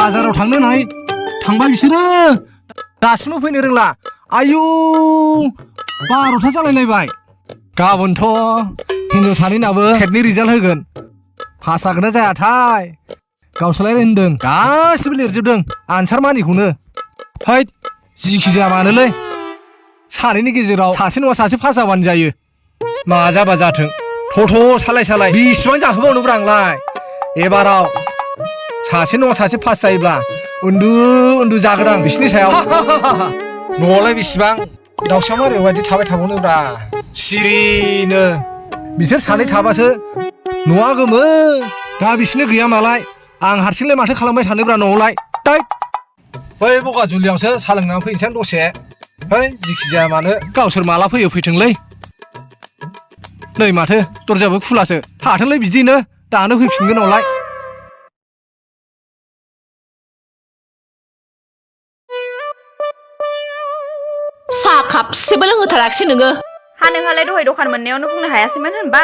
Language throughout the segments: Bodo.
बाजाराव थांनो होननानै थांबाय बिसोरो दासिमबो फैनो रोंला आयु 12था जालायलायबाय गाबोनथ' हिनजाव सानैनाबो टेटनि रिजाल्ट होगोन पास जागोन ना जायाथाय गावसोरलाय होनदों गासिबो लिरजोबदों आनसार मानिखौनो हैद जिखि जाया मानोलै सानैनि गेजेराव सासे नङा सासे पास जाबानो जायो मा जाबा जाथों थथ' सालाय बेसेबां जाहोबावनोब्रा आंलाय एबाराव सासे नङा सासे पास जायोब्ला उन्दु जागोन आं बिसिनि सायाव न'आवलाय बेसेबां दाउसा मारियाव बायदि थाबाय थाबावनोब्रा सिरिनो बिसोर सानै थाबासो न'आ गोमो दा बिसिनो गैया मालाय आं हारसिंलाय माथो खालामबाय थानोब्रा न'आवलाय दै बै बगाजुलियावसो सा लोंनानै फैनोसै दसे है जिखि जाया मानो गावसोर माला फैयो फैथोंलै नै माथो दरजायाबो खुलासो थाथोंलै बिदिनो दानो फैफिनगोन नालाय साहा खापसेबो लोंहोथाराखिसै नोङो हा नोंहालाय दहाय दखान मोननायावनो बुंनो हायासैमोन होनबा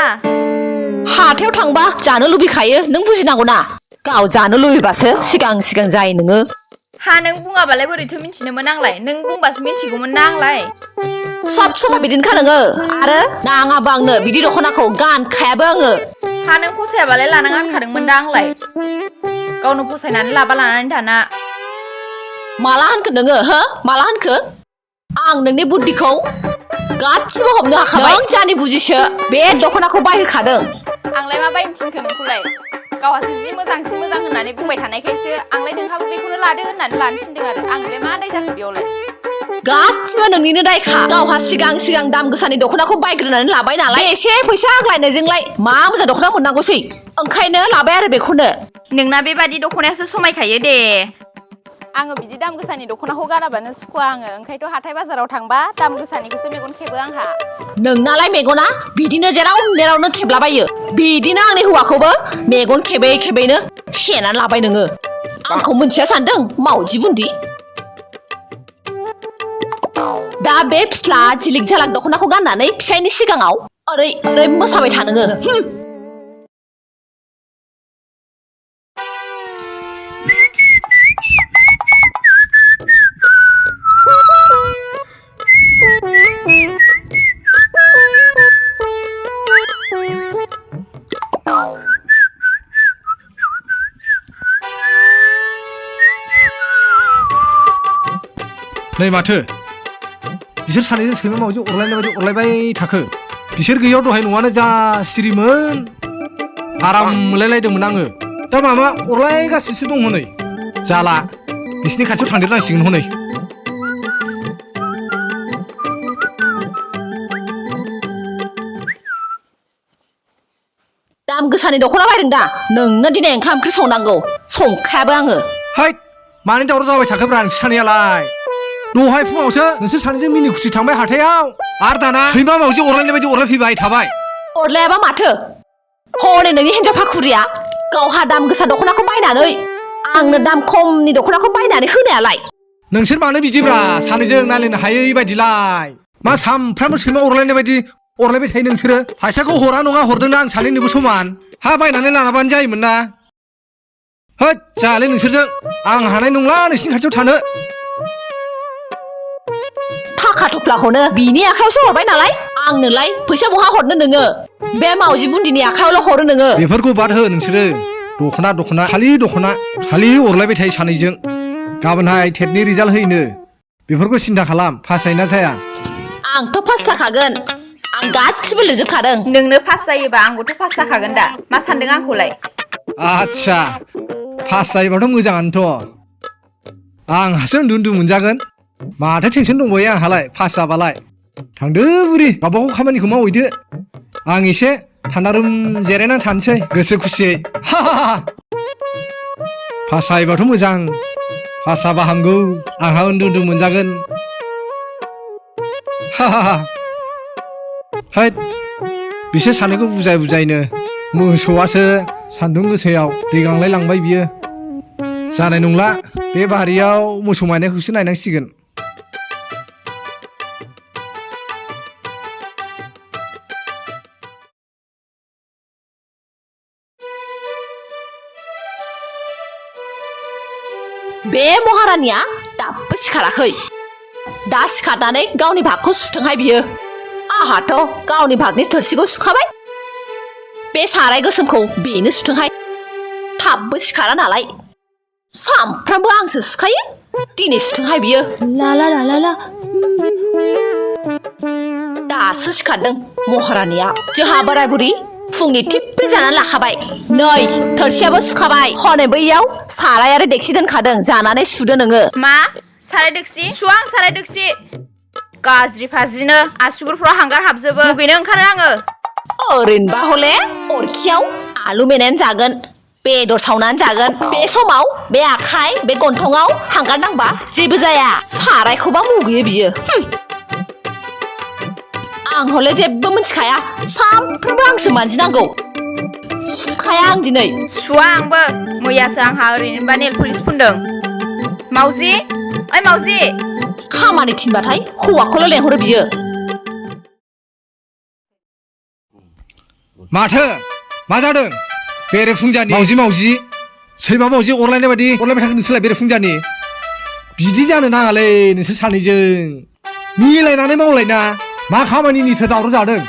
हाथायाव थांबा जानो लुबैखायो नों बुजिनांगौ ना गाव जानो लुबैबासो सिगां जायो नोङो हा नों बुङाबालाय बोरैथो मिथिनोमोन आंलाय नों बुंबासो मिथिगौमोन ना आंलाय सब समाय बिदिनोखा नोङो आरो नाङाबा आंनो बिदि दख'नाखौ गानखायाबो आङो हा नों फसायाबालाय लानाङा होनखादोंमोन दा आंलाय गावनो फसायनानै लाबा लानानै दाना माला होनखो नोङो हो माला होनखो आं नोंनि बुद्धिखौ गासिबो हमनो हाखाबाय नों जानि बुजिसो बे दख'नाखौ बायहोखादों आंलाय मा बायनो थिनखो नोंखौलाय गावहासो जि मोजां होननानै बुंबाय थानायखायसो आंलाय नोंहाबो बेखौनो लादो होननानै लानो थिनदों आरो आंलाय मा दाय जाखो बेयावलाय गासिबो नोंनिनो दायखा गावहा सिगां दाम गोसानि दख'नाखौ बायग्रोनानै लाबाय नालाय एसे फैसा आग्लायनायजोंलाय मा मोजां दख'ना मोननांगौसै ओंखायनो लाबाय आरो बेखौनो नोंना बेबादि दख'नायासो समायखायो दे आङो बिदि दाम गोसानि दख'नाखौ गानाबानो सुखुवा आङो ओंखायनोथ' हाथाय बाजाराव थांबा दाम गोसानिखौसो मेगन खेबो आंहा नोंनालाय मेगना बिदिनो जेराव मेरावनो खेबलाबायो बिदिनो आंनि हौवाखौबो मेगन खेबैनो सेनानै लाबाय नोङो आंखौ मोनथिया सानदों मावजि बुन्दि दा बे फिस्ला जिलिक जालाक दख'नाखौ गाननानै फिसायनि सिगाङाव ओरै मोसाबाय था नोङो नै माथो बिसोर सानैजों सैमा मावजि अरलायनाय बायदि अरलायबाय थाखो बिसोर गैयैयाव दहाय न'आनो जा सिरिमोन आराम मोनलायलायदोंमोन आङो दा मामा अरलायगासिनो दं हनै जाला बिसिनि खाथियाव थांदेरनांसिगोन हनै दाम गोसानि दख'ना बायदों दा नोंनो दिनै ओंखाम ओंख्रि संनांगौ संखायाबो आङो हैद मानि दावराव जाबाय थाखोब्रा नोंसोर सानैयालाय दहाय फुङावसो नोंसोर सानैजों मिनि खुसि थांबाय हाथायाव आरो दाना सैमा मावजि अरलायनाय बायदि अरलायफैबाय थाबाय अरलायाबा माथो हनै नोंनि हिनजाव फाखुरिया गावहा दाम गोसा दख'नाखौ बायनानै आंनो दाम खमनि दख'नाखौ बायनानै होनायालाय नोंसोर मानो बिदिब्रा सानैजों नायलायनो हायै बायदिलाय मा सामफ्रामबो सैमा अरलायनाय बायदि अरलायबाय थायो नोंसोरो फैसाखौ हरा नङा हरदोंना आं सानैनोबो समान हा बायनानै लानाबानो जायोमोन ना होद जायालै नोंसोरजों आं हानाय नंला नोंसिनि खाथियाव थानो थाखा थफ्लाखौनो बिनि आखायावसो हरबाय नालाय आंनोलाय फैसा बहा हरनो नोङो बे मावजि बुन्दिनि आखायावल' हरो नोङो बेफोरखौ बाद हो नोंसोरो दख'ना खालि अरलायबाय थायो सानैजों गाबोनहाय टेटनि रिजाल्ट होयोनो बेफोरखौ सिन्था खालाम पास जायोना जाया आंथ' पास जाखागोन आं गासिबो लिरजोबखादों नोंनो पास जायोबा आंबोथ' पास जाखागोन दा मा सानदों आंखौलाय आच्छा पास जायोबाथ' मोजाङानोथ' आंहासो उन्दु मोनजागोन माथो टेनसन दंबावो आंहालाय पास जाबालाय थांदो बुरि गावबागाव खामानिखौ मावहैदो आं एसे थान्दारुम जिरायनानै थानोसै गोसो खुसियै पास जायोबाथ' मोजां पास जाबा हामगौ आंहा उन्दु मोनजागोन हैद बिसोर सानैखौ बुजायनो मोसौआसो सान्दुं गोसायाव दै गांलाय लांबाय बियो जानाय नंला बे बारियाव मोसौ मायनायखौसो नायनांसिगोन बे महारानिया दाबो सिखाराखै दा सिखारनानै गावनि भागखौ सुथोंहाय बियो आंहाथ' गावनि भागनि थोरसिखौ सुखाबाय बे साराय गोसोमखौ बेनो सुथोंहाय थाबबो सिखारा नालाय सामफ्रामबो आंसो सुखायो दिनै सुथोंहाय बियो ला ला ला ला ला दासो सिखारदों महारानिया जोंहा बोराय बुरि फुंनि थिप्पि जानानै लाखाबाय नै थोरसियाबो सुखाबाय हनै बैयाव साराय आरो डेक्सि दोनखादों जानानै सुदो नोङो मा साराय दोक्सि सुवा आं साराय दोक्सि गाज्रि फाज्रिनो आसुगुरफ्राव हांगार हाबजोबो दुगैनो ओंखारो आङो ओरैनोबा हले अरखियाव आलु मेनानै जागोन बेदर सावनानै जागोन बे समाव बे आखाइ बे गन्थङाव हांगार नांबा जेबो जाया सारायखौबा मुगैयो बियो आं हले जेबो मिथिखाया सामफ्रामबो आंसो मानजिनांगौ सुखाया आं दिनै सुवा आंबो मैयासो आंहा ओरैनोबा नेल पलिस फुनदों मावजि ओइ मावजि खामानि थिनबाथाय हौवाखौल' लेंहरो बियो माथो मा जादों बेरेफुंजानि मावजि सैमा मावजि अरलायनाय बायदि अरलायबाय थागोन नोंसोरलाय बेरेफुंजानि बिदि जानो नाङालै नोंसोर सानैजों मिलायनानै मावलायना मा खामानिनिथो दावराव जादों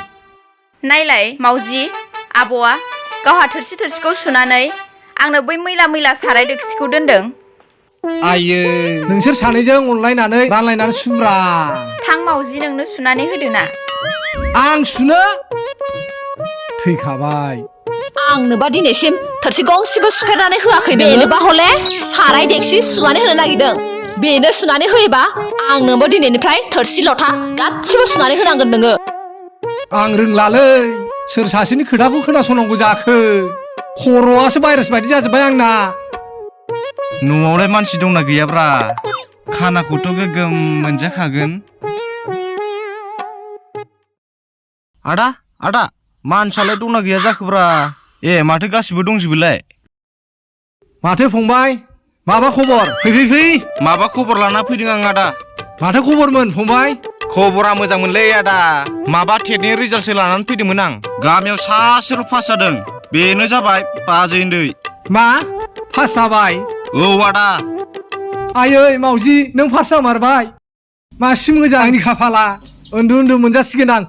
नायलाय मावजि आब'आ गावहा थोरसिखौ सुनानै आंनो बै मैला साराय दोक्सिखौ दोनदों आइयो नोंसोर सानैजों अनलायनानै रानलायनानै सुब्रा थां मावजि नोंनो सुनानै होदो ना आं सुनो थैखाबाय आंनोबा दिनैसिम थोरसि गंसेबो सुफेरनानै होआखै बेनोबा हले साराय डेक्सि सुनानै होनो नागिरदों बेनो सुनानै होयोबा आंनोबो दिनैनिफ्राय थोरसि लथा गासिबो सुनानै होनांगोन नोङो आं रोंलालै सोर सासेनि खोथाखौ खोनासंनांगौ जाखो खर'आसो भाइरास बायदि जाजोब्बाय आंना न'आवलाय मानसि दंना गैयाब्रा खानाखौथ' गोगोम मोनजाखागोन आदा मानसियालाय दंना गैया जाखोब्रा ए माथो गासिबो दंजोबोलाय माथो फंबाय माबा खबर फै माबा खबर लाना फैदों आं आदा माथो खबरमोन फंबाय खबरा मोजांमोनलै आदा माबा टेटनि रिजाल्टसो लानानै फैदोंमोन आं गामियाव सासेल' पास जादों बेनो जाबाय बाजै उन्दै मा पास जाबाय औ आदा आयै मावजि नों पास जामारबाय मासि मोजां आंनि खाफाला उन्दु मोनजासिगोन आं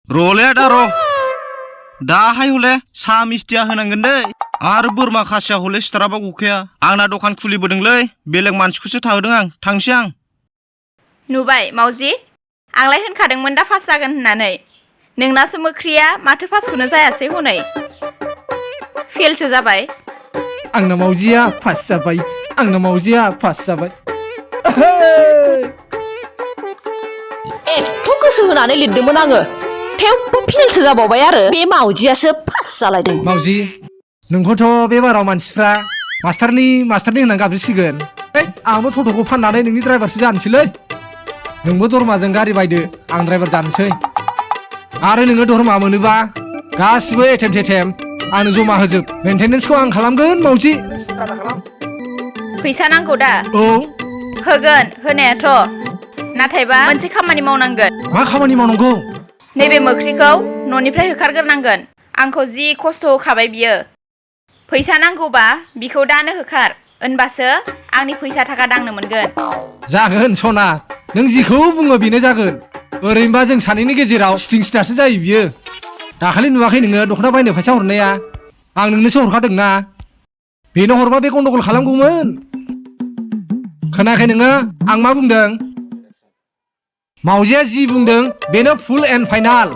र'लै आदा र' दाहाय हले साहा मिस्टिया होनांगोन दै आरो बोरमा खासिया हले सिथाराबा गखाया आंना दखान खुलिबोदोंलै बेलेग मानसिखौसो थाहोदों आं थांसै आं नुबाय मावजि आंलाय होनखादोंमोन दा पास जागोन होननानै नोंनासो मोख्रिया माथो पासखौनो जायासै हनै फेलसो जाबाय आंना मावजिया पास जाबाय एथ' गोसो होनानै लिरदोंमोन आङो थेवबो फेलसो जाबावबाय आरो बे मावजियासो पास जालायदों मावजि नोंखौथ' बे बाराव मानसिफ्रा मास्टारनि होननानै गाबज्रिसिगोन आंबो टट'खौ फाननानै नोंनि ड्राइभारसो जानोसैलै नोंबो दरमाजों गारि बायदो आं ड्राइभार जानोसै आरो नोङो दरमा मोनोबा गासिबो एटेम आंनो जमा होजोब मेन्टेनेन्सखौ आं खालामगोन मावजि फैसा नांगौ दा औ होगोन होनायाथ' नाथायबा मोनसे खामानि मावनांगोन मा खामानि मावनांगौ नैबे मोख्रिखौ न'निफ्राय होखारग्रोनांगोन आंखौ जि खस्थ' होखाबाय बियो फैसा नांगौबा बिखौ दानो होखार होनबासो आंनि फैसा थाखा दांनो मोनगोन जागोन सना नों जिखौ बुङो बेनो जागोन ओरैनोबा जों सानैनि गेजेराव सिथिंसो जायो बियो दाखालि नुवाखै नोङो दख'ना बायनो फैसा हरनाया आं नोंनोसो हरखादों ना बेनो हरबा बे गन्डगल खालामगौमोन खोनायाखै नोङो आं मा बुंदों मावजिया जि बुंदों बेनो फुल एन्ड फाइनाल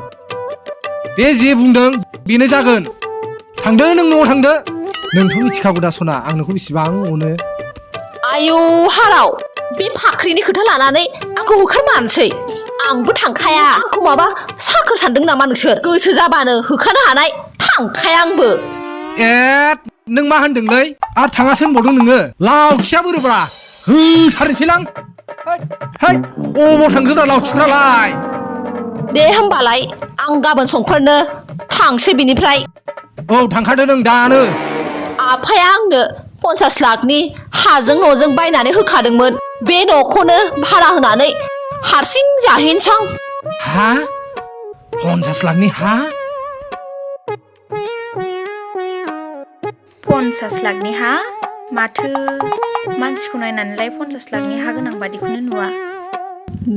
बे जे बुंदों बेनो जागोन थांदो नों न'आव थांदो नोंथ' मिथिखागौ दा सना आं नोंखौ बेसेबां अनो आयौ हाराव बे फाख्रिनि खोथा लानानै आंखौ होखारमारनोसै आंबो थांखाया आंखौ माबा साखर सानदों नामा नोंसोर गोसो जाबानो होखानो हानाय थांखाया आंबो नों मा होनदोंलै आरो थाङासो होनबावदों नोङो लावथिया बोरोब्रा होथारनोसैलां अबाव थांखोब्रा लावथिफ्रालाय दे होमबालाय आं गाबोन समफोरनो थांसै बिनिफ्राय औ थांखादो नों दानो आफाया आंनो 50 लाखनि हाजों न'जों बायनानै होखादोंमोन बे न'खौनो भारा होनानै हारसिं जाहैनोसां हा 50 लाखनि हा 50 लाखनि हा माथो मानसिखौ नायनानैलाय 50 लाखनि हा गोनां बादिखौनो नुवा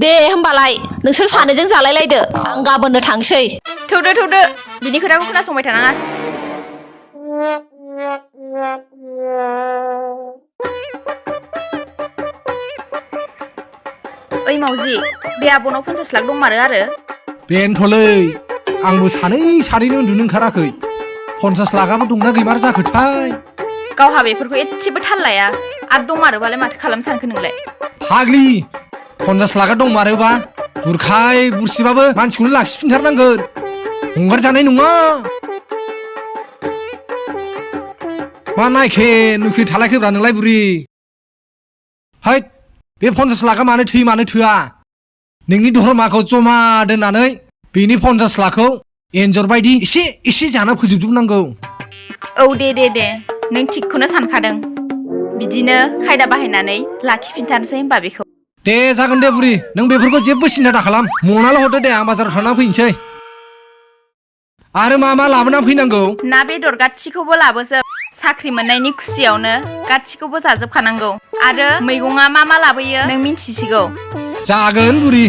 दे होमबालाय नोंसोर सानैजों जालायलायदो आं गाबोननो थांसै थौदो बिनि खोथाखौ खोनासंबाय थानाङा ओइ मावजि बे आबनाव 50 लाख दंमारो आरो बेनोथ'लै आंबो सानैनो उन्दुनो ओंखाराखै 50 लाखाबो दंना गैमार जाखोथाय गावहा बेफोरखौ एसेबो थाल लाया आरो दंमारोबालाय माथो खालामनो सानखो नोंलाय फाग्लि 50 लाखा दंमारोबा बुरखाय बुरसिबाबो मानसिखौनो लाखिफिनथारनांगोन हंगारजानाय नङा मा नायखे नुखे थालायखोब्रा नोंलाय बुरि हैद बे 50 लाखा मानो थोआ नोंनि धर्माखौ जमा दोननानै बेनि 50 लाखखौ एन्जर बायदि एसे जाना फोजोबजोबनांगौ औ दे नों थिगखौनो सानखादों बिदिनो खायदा बाहायनानै लाखिफिनथारनोसै होमबा बेखौ दे जागोन दे बुरि नों बेफोरखौ जेबो सिन्था दाखालाम मनाल' हरदो दे आं बाजाराव थांना फैनोसै आरो मा लाबोना फैनांगौ ना बेदर गासिखौबो लाबोजोब साख्रि मोननायनि खुसियावनो गासिखौबो जाजोबखानांगौ आरो मैगङा मा लाबोयो नों मिन्थिसिगौ जागोन बुरि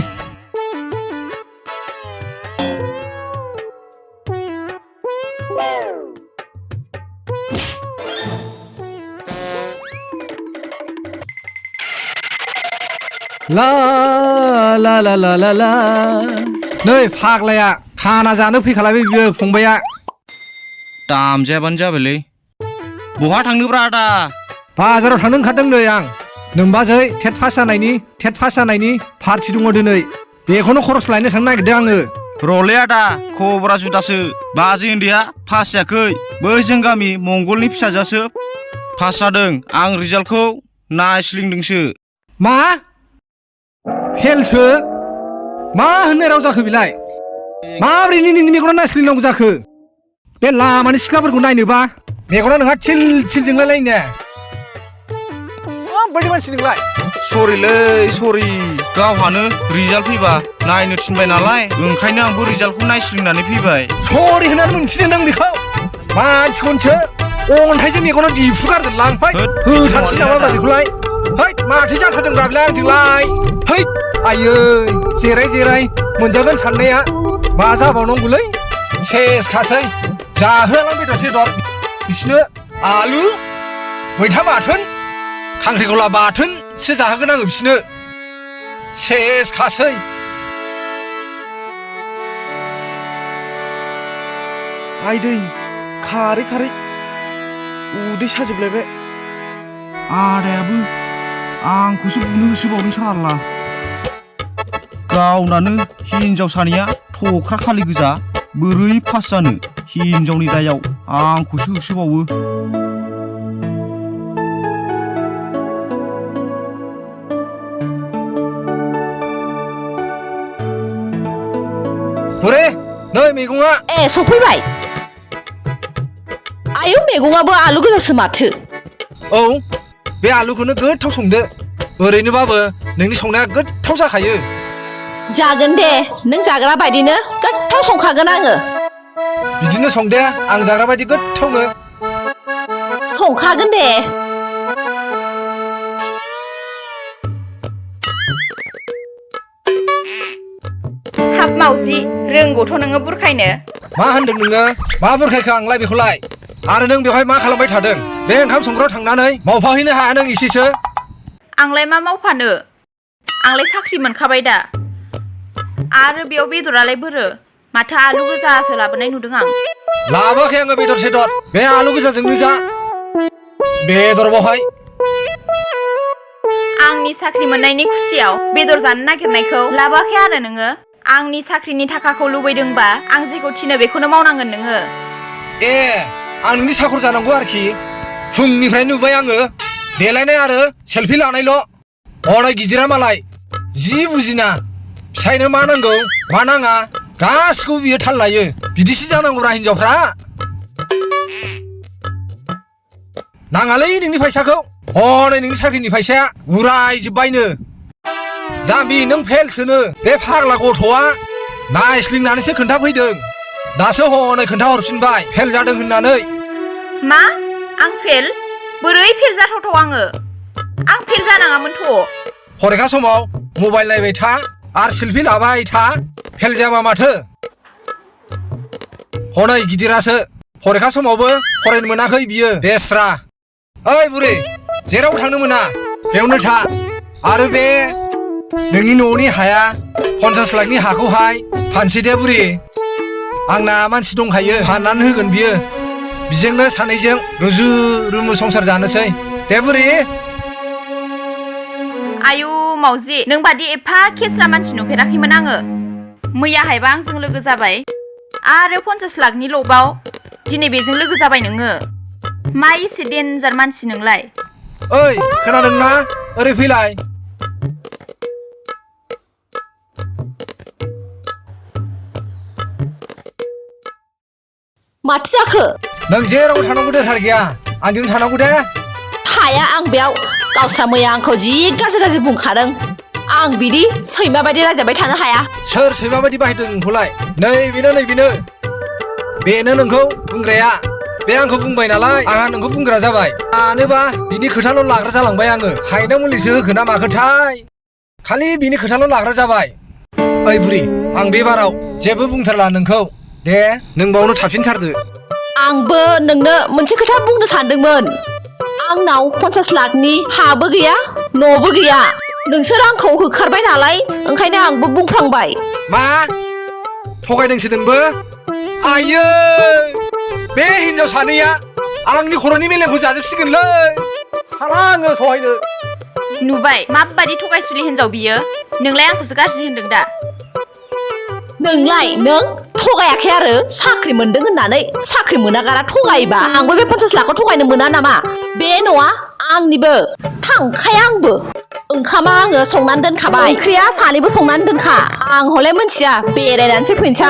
ला ला ला ला ला ला नै फाग्लाया खाना जानो फैखालायबाय बियो फंबाया दामजायाबानो जाबायलै बहा थांनोब्रा आदा बाजाराव थांनो ओंखारदों नै आं नोमबाजै टेट पास जानायनि पार्टि दङ दिनै बेखौनो खरस लायनो थांनो नागिरदों आङो रलै आदा खबरा जुदासो बाजै उन्दैया पास जायाखै बै जों गामि मंगलनि फिसाजोआसो पास जादों आं रिजाल्टखौ नायस्लिंदोंसो मा फेलसो मा होननाय राव जाखो बेलाय माब्रै नोंनि मेगना नायस्लिंनांगौ जाखो बे लामानि सिख्लाफोरखौ नायनोबा मेगना नोंहा थिल जोंलायलायनो माबायदि मानसि नोंलाय सरि गावहानो रिजाल्ट फैबा नायनो थिनबाय नालाय ओंखायनो आंबो रिजाल्टखौ नायस्लिंनानै फैबाय सरि होननानै मोनफिनो नों बेखौ मानसिखौनोसो अन्थाइजों मेगनाव दिफुगारगोन लांफाय होथारसै नामा बेखौलाय है माथो जाथारदोंब्रा बेलाय आंजोंलाय है आयै जेराय मोनजागोन साननाया मा जाबावनांगौलै सेसखासै जाहोलां बेदर बिसिनो आलु मैथा बाथोन खांख्रिखला बाथोनसो जाहोगोन आङो बिसिनो सेसखासै आइदै खारै उदै साजोबलायबाय आदायाबो आंखौसो बुनो होसोबावदों साला गावनानो हिनजाव सानैया थख्रा खालि गोजा बोरै पास जानो हिनजावनि दायाव आंखौसो होसोबावो बुरे नै मैगङा ए सफैबाय आयौ मैगङाबो आलु गोजासो माथो औ बे आलुखौनो गोथाव संदो ओरैनोबाबो नोंनि संनाया गोथाव जाखायो जागोन दे नों जाग्रा बायदिनो गोथाव संखागोन आङो बिदिनो संदे आं जाग्रा बायदि गोथावनो संखागोन दे हाब मावजि रोंगौथ' नोङो बुरखायनो मा होनदों नोङो मा बुरखायखो आंलाय बेखौलाय आरो नों बेवहाय मा खालामबाय थादों बे ओंखाम संग्रायाव थांनानै मावफाहैनो हाया नों एसेसो आंलाय मा मावफानो आंलाय साख्रि मोनखाबाय दा आरो बेयाव बेदरालाय बोरो माथो आलु गोजासो लाबोनाय नुदों आं लाबोआखै आङो बेदर सेदर बे आलु गोजाजोंनो जा बेदर बहाय आंनि साख्रि मोननायनि खुसियाव बेदर जानो नागिरनायखौ लाबोआखै आरो नोङो आंनि साख्रिनि थाखाखौ लुबैदोंबा आं जेखौ थिनो बेखौनो मावनांगोन नोङो ए आं नोंनि साखर जानांगौ आरोखि फुंनिफ्राय नुबाय आङो देलायनाय आरो सेलफि लानायल' हनै गिदिरा मालाय जि बुजिना फिसायनो मा नांगौ मा नाङा गासिखौबो बियो थाल लायो बिदिसो जानांगौब्रा हिनजावफ्रा नाङालै नोंनि फैसाखौ हनै नोंनि साख्रिनि फैसाया उरायजोब्बायनो जाम्बि नों फेलसोनो बे फाग्ला गथ'आ नायस्लिंनानैसो खोन्थाफैदों दासो हनै खोन्थाहरफिनबाय फेल जादों होननानै मा आं फेल बोरै फेल जाथावथाव आङो आं फेल जानाङामोनथ' फरिखा समाव मबाइल नायबाय था आरो सेलफि लाबाय था फेल जाबा माथो हनै गिदिरासो फरिखा समावबो फरायनो मोनाखै बियो बेस्रा ओइ बुरि जेरावबो थांनो मोना बेयावनो था आरो बे नोंनि न'नि हाया 50 लाखनि हाखौहाय फानसै दे बुरि आंना मानसि दंखायो फाननानै होगोन बियो बिजोंनो सानैजों रुजु रुमु संसार जानोसै दे बुरि आयु मावजि नों बादि एफा खेस्रा मानसि नुफेराखैमोन आङो मैयाहायबा आंजों लोगो जाबाय आरो 50 लाखनि लबाव दिनै बेजों लोगो जाबाय नोङो मा एसे डेन्जार मानसि नोंलाय ओइ खोनादोंना ओरै फैलाय माथो जाखो नों जेराव थानांगौ दोरखार गैया आंजोंनो थानांगौ दे हाया आं बेयाव गावस्रा मैया आंखौ जि गाज्रि गाज्रि बुंखादों आं बिदि सैमा बायदि रायजाबाय थानो हाया सोर सैमा बायदि बाहायदों नोंखौलाय नैबेनो बेनो नोंखौ बुंग्राया बे आंखौ बुंबाय नालाय आंहा नोंखौ बुंग्रा जाबाय मानोबा बिनि खोथाल' लाग्रा जालांबाय आङो हायना मुलिसो होखोना माखोथाय खालि बिनि खोथाल' लाग्रा जाबाय ओइ बुरि आं बे बाराव जेबो बुंथारला नोंखौ दे नों बावनो थाफिनथारदो आंबो नोंनो मोनसे खोथा बुंनो सानदोंमोन आंनाव 50 लाखनि हाबो गैया न'बो गैया नोंसोर आंखौ होखारबाय नालाय ओंखायनो आंबो बुंफ्लांबाय मा थगायदोंसो नोंबो आयै बे हिनजाव सानैया आंनि खर'नि मेलेमखौ जाजोबसिगोनलै हाला आङो सहायनो नुबाय माबादि थगायसुलि हिनजाव बियो नोंलाय आंखौसो गाज्रि होनदों दा नोंलाय नों थगायाखै आरो साख्रि मोनदों होननानै साख्रि मोनागारा थगायोबा आंबो बे 50 लाखखौ थगायनो मोना नामा बे न'आ आंनिबो थांखाया आंबो ओंखामा आङो संनानै दोनखाबाय ओंख्रिया सानैबो संनानै दोनखा आं हले मोनथिया बेरायनानैसो फैनोसै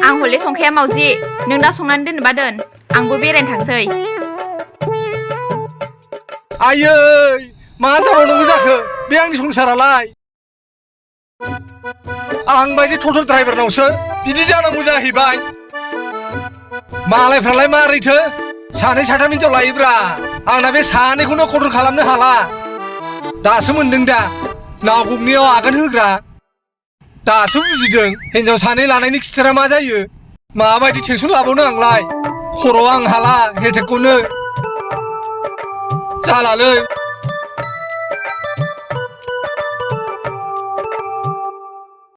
आं हले संखाया मावजि नों दा संनानै दोननोबा दोन आंबो बेरायनो थांसै आयै मा जाबावनांगौ जाखो बे आंनि संसारालाय आं बायदि टटल ड्राइभारनावसो बिदि जानांगौ जाहैबाय मालायफ्रालाय मारैथो सानै साथाम हिनजाव लायोब्रा आंना बे सानैखौनो कन्ट्रल खालामनो हाला दासो मोनदों दा नाव गंनैयाव आगान होग्रा दासो बुजिदों हिनजाव सानै लानायनि खिथेरा मा जायो माबायदि टेनसन लाबावनो आंलाय खर'आव आं हाला हेटेकखौनो जालालै